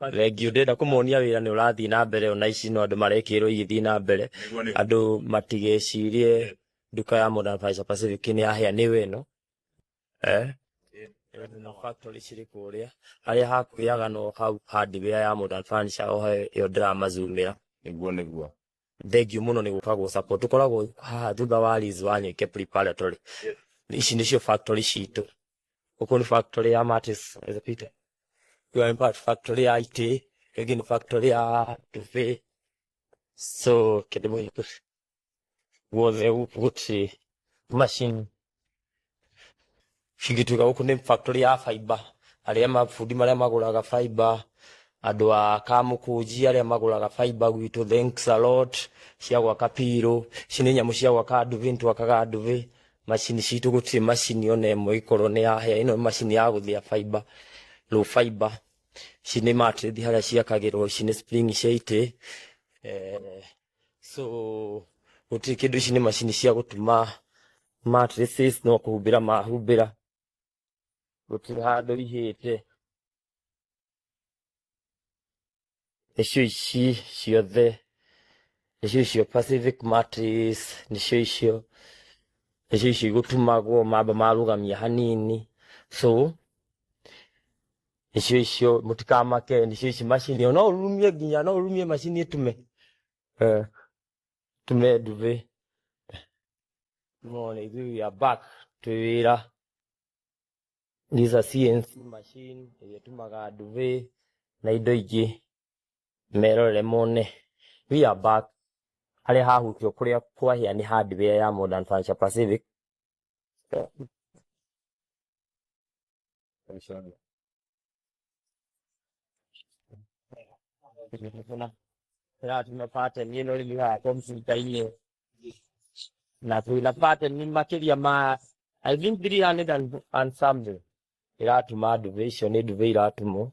Thengiũ, ndĩrenda kũmonia wĩra nĩ ũrathiĩ na mbere, ona ici no andũ marekĩrwo igĩthiĩ na mbere. Andũ matigecirie nduka ya Modern Furniture Pacific nĩ yahĩa, nĩ ĩno. Eh? Na factory cirĩ kũrĩa harĩa hakũgĩaga no hau hardware ya Modern Furniture o ĩyo ndĩramazumĩra. Nĩguo nĩguo. Thengiũ mũno nĩ gũka gũ support. Tũkoragwo haha thutha wa Liz Wanyoike Preparatory. Ici nĩcio factory citũ. Gũkũ nĩ factory ya mattress, Peter. Ĩyo nĩ factory ya itĩ, ĩngĩ nĩ factory ya duvet. So kĩndũ guothe gũtirĩ machine cingĩtuĩka. Gũkũ nĩ factory ya fiber, arĩa mabundi marĩa magũraga fiber, andũ a Kamũkũnji arĩa magũraga fiber gwitũ, thanks a lot. Cia gwaka pillow, ici nĩ nyamũ cia gwaka ndubi, nĩtwakaga ndubi. Macini citũ, gũtirĩ macini ona ĩmwe ĩkorwo nĩ yahĩa. Ĩno nĩ macini ya gũthĩa fiber, raw fiber. Ici nĩ mattress harĩa ciakagĩrwo, ici nĩ spring cia itĩ. So gũtirĩ kĩndũ, ici nĩ macini cia gũtuma mattresses, no kũhumbĩra mahumbĩra, gũtirĩ handũ ihĩte. Nĩcio ici ciothe, nĩcio icio Pacific mattress, nĩcio icio, nĩcio icio igũtumagwo mamba marũgamia hanini. So nĩcio icio, mũtikamake, nĩcio ici macini, no ũrurumie nginya, no ũrurumie macini ĩtume, eh, tume ndubi. Mone ithuĩ we are back, twĩ wĩra. This is a CNC machine ĩrĩa ĩtumaga ndubi na indo ingĩ, merorere mone. We are back. Harĩa hahutio kũrĩa kwahĩa nĩ hardware ya Modern Furniture Pacific. Ĩratuma pattern ĩno rĩu haha kompiuta-inĩ, na twĩna pattern makĩria ma I think 300 and something ĩratuma ndube icio, nĩ ndube iratumwo.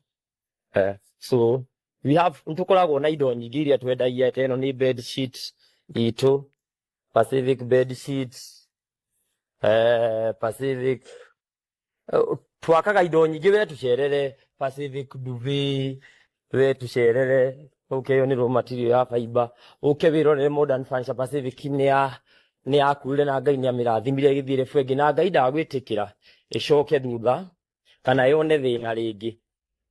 So we have, nĩtũkoragwo na indo nyingĩ iria twendagia, ta ĩno nĩ bed sheet itũ, Pacific bed sheets, Pacific twakaga indo nyingĩ. We tũcerere Pacific duvet, we tũcerere ũke, ĩyo nĩ raw material ya fiber, ũke wĩrorere Modern Furniture Pacific nĩ yakuire na Ngai nĩ amĩrathimire ĩgĩthiĩ level ĩngĩ, na Ngai ndagwĩtĩkĩra ĩcoke thutha kana yone thĩna rĩngĩ.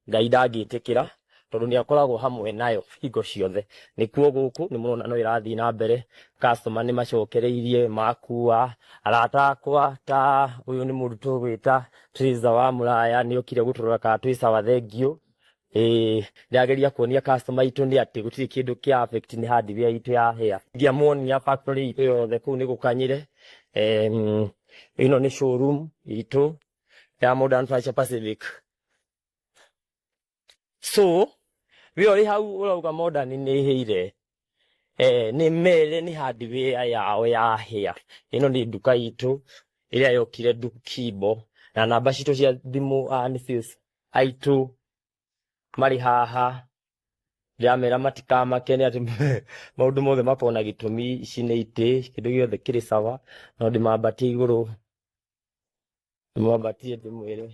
Ngai ndangĩtĩkĩra tondũ nĩ akoragwo hamwe nayo hingo ciothe. Nĩkuo gũkũ nĩ mũrona no ĩrathiĩ na mbere, customer nĩ macokereirie makua. Arata akwa, ta ũyũ nĩ mũndũ tũgwĩta Teresa wa Mũraya, nĩ okire gũtũrora kana twĩ sawa, thengiũ. Ĩĩ, ndĩrageria kuonia customer itũ nĩ atĩ gũtirĩ kĩndũ kĩa affect nĩ hardware itũ ya hĩa. Ndiamuonia factory itũ yothe, kũu nĩ gũkanyĩre. Ĩno nĩ showroom itũ ya Modern Furniture Pacific. So we ũrĩ hau ũrauga Modern nĩ ĩhĩire, nĩ mere nĩ hardware yao yahĩa. Ĩno nĩ nduka itũ ĩrĩa yokire Kimbo, na namba citũ cia thimũ nĩ sales aitũ marĩ haha. Ndĩramera matikamake nĩ atĩ maũndũ mothe makoragwo na gĩtũmi. Ici nĩ itĩ, kĩndũ gĩothe kĩrĩ sawa, no ndĩmambatie igũrũ, ndĩmwambatie ndĩmwĩre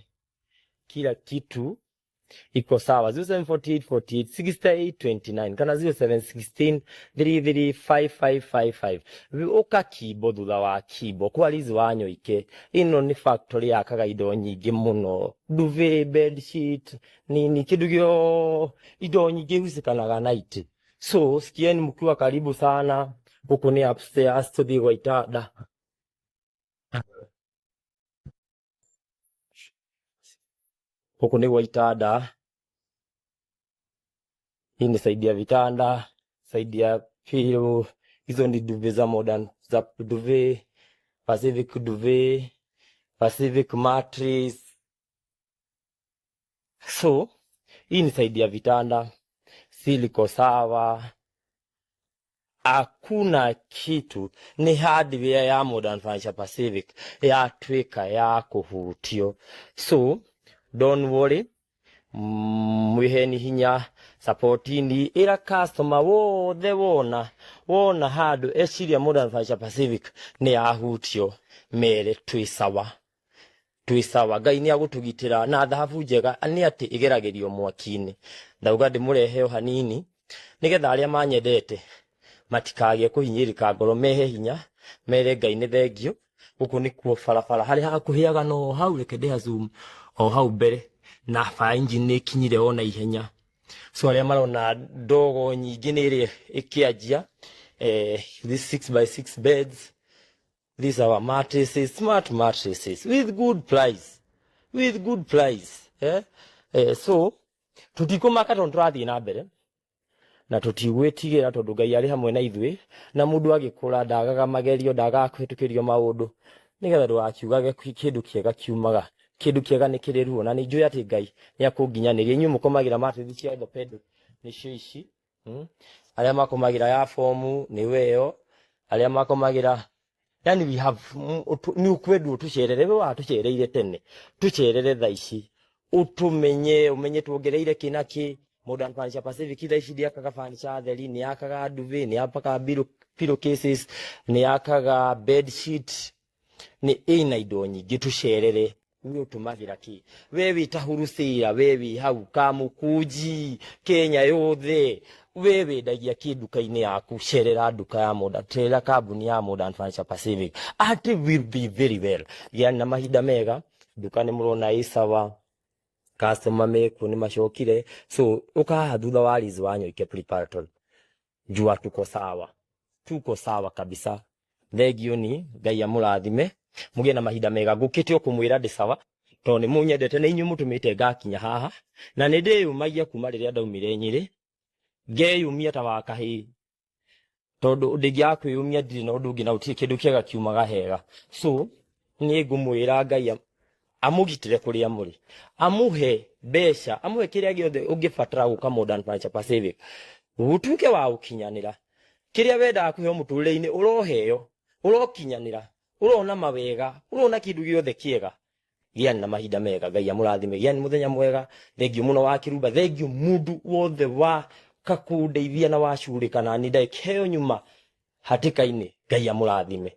kila kitu iko sawa. 0748 48 68 29 kana 0716 335555. Ũka Kimbo, thutha wa Kimbo kwa Liz Wanyoike. Ĩno nĩ factory yakaga indo nyingĩ mũno, duvet, bed sheet, nini, kĩndũ gĩo, indo nyingĩ ihusikanaga na itĩ. So sikieni mkiwa karibu sana. Huku nĩ upstairs, tũthiĩ gwa itanda. Huku nĩ gwa itanda. Hii ni side ya vitanda, side ya pillow. Hizo ni duvet za Modern, za duvet, Pacific duvet, Pacific mattress. So hii ni side ya vitanda, siliko sawa, hakuna kitu. Nĩ hardware ya Modern Furniture Pacific yatuĩka ya kũhutio. So don't worry, mwĩheni hinya, supportini, ĩra customer wothe wona wona handũ eciria Modern Furniture Pacific nĩ yahutio, mere twĩ sawa. Twĩ sawa, Ngai nĩ agũtũgitĩra na thahabu njega nĩ atĩ ĩgeragĩrio mwaki-inĩ. Ndauga ndĩmũrehe o hanini nĩgetha arĩa manyendete matikagĩe kũhinyĩrĩka ngoro, mehe hinya, mere Ngai nĩ thengio. Gũkũ nĩkuo barabara harĩa hakũhĩaga no hau, reke ndĩha zoom o hau mbere, na fire engine nĩ ĩkinyire o na ihenya. So arĩa marona ndogo nyingĩ nĩ ĩrĩa ĩkĩanjia, this 6 by 6 beds. These are our mattresses, smart mattresses with good price, with good price. Eh? So tũtikũmaka tondũ tũrathiĩ na mbere na tũtigwĩtigĩra tondũ Ngai arĩ hamwe na ithuĩ, na mũndũ agĩkũra ndagaga magerio, ndagaga kũhĩtũkĩrio maũndũ, nĩgetha ndũgakiugage kĩndũ kĩega kiumaga, kĩndũ kĩega nĩ kĩrĩ ruo, na nĩ njũĩ atĩ Ngai nĩ akũnginyanĩria. Inyuĩ mũkomagĩra mattress cia orthopedic nĩcio ici, Arĩa makomagĩra ya fomu nĩ weyo, arĩa makomagĩra, yani we have nĩ ũkwendwo tũcerere, we watũcereire tene, tũcerere thaa ici, ũtũmenye, ũmenye tuongereire kĩ na kĩ. Modern Furniture Pacific thaa ici ndĩakaga furniture theri, nĩ yakaga duvet, nĩ yakaga pillow cases, nĩ yakaga bed sheet, nĩ ĩna indo nyingĩ. Tũcerere. We ũtũmagĩra kĩ? We wĩ ta hurusĩra, we wĩ hau Kamukunji, Kenya yothe, we wendagia kĩ nduka-inĩ yaku? Cerera nduka ya Modern, cerera kambuni ya Modern Furniture Pacific, ati will be very well. Gĩani na mahinda mega. Nduka nĩ mũrona ĩ sawa, customer mekuo nĩ macokire, so ũkahaha thutha wa Liz Wanyoike Preparatory. Jua tuko sawa, tuko sawa kabisa. Thengio ni Ngai amũrathime, mũgĩe na mahinda mega. Ngũkĩte o kũmwĩra ndĩ sawa tondũ nĩ mũnyendete, nĩ inyuĩ mũtũmĩte ngakinya haha, na nĩ ndĩyũmagia kuma rĩrĩa ndaumire Nyĩrĩ, ngeyũmia ta wa kahĩĩ, tondũ ndĩngĩaga kwĩyũmia, ndirĩ na ũndũ ũngĩ, na gũtirĩ kĩndũ kĩega kiumaga hega. So nĩ ngũmwĩra Ngai amũgitĩre kũrĩa mũrĩ, amũhe mbeca, amũhe kĩrĩa gĩothe ũngĩbatara gũka Modern Furniture Pacific, gũtuĩke wa gũkinyanĩra kĩrĩa wendaga kũheo mũtũrĩre-inĩ, ũroheo, ũrokinyanĩra, ũrona mawega, ũrona kĩndũ gĩothe kĩega. Gĩani na mahinda mega, Ngai amũrathime, gĩani mũthenya mwega. Thengio mũno wa Kĩrumba, thengio mũndũ wothe wa kakũndeithia na wacurĩka na nĩ ndagĩka ĩyo nyuma hatĩka-inĩ. Ngai amũrathime.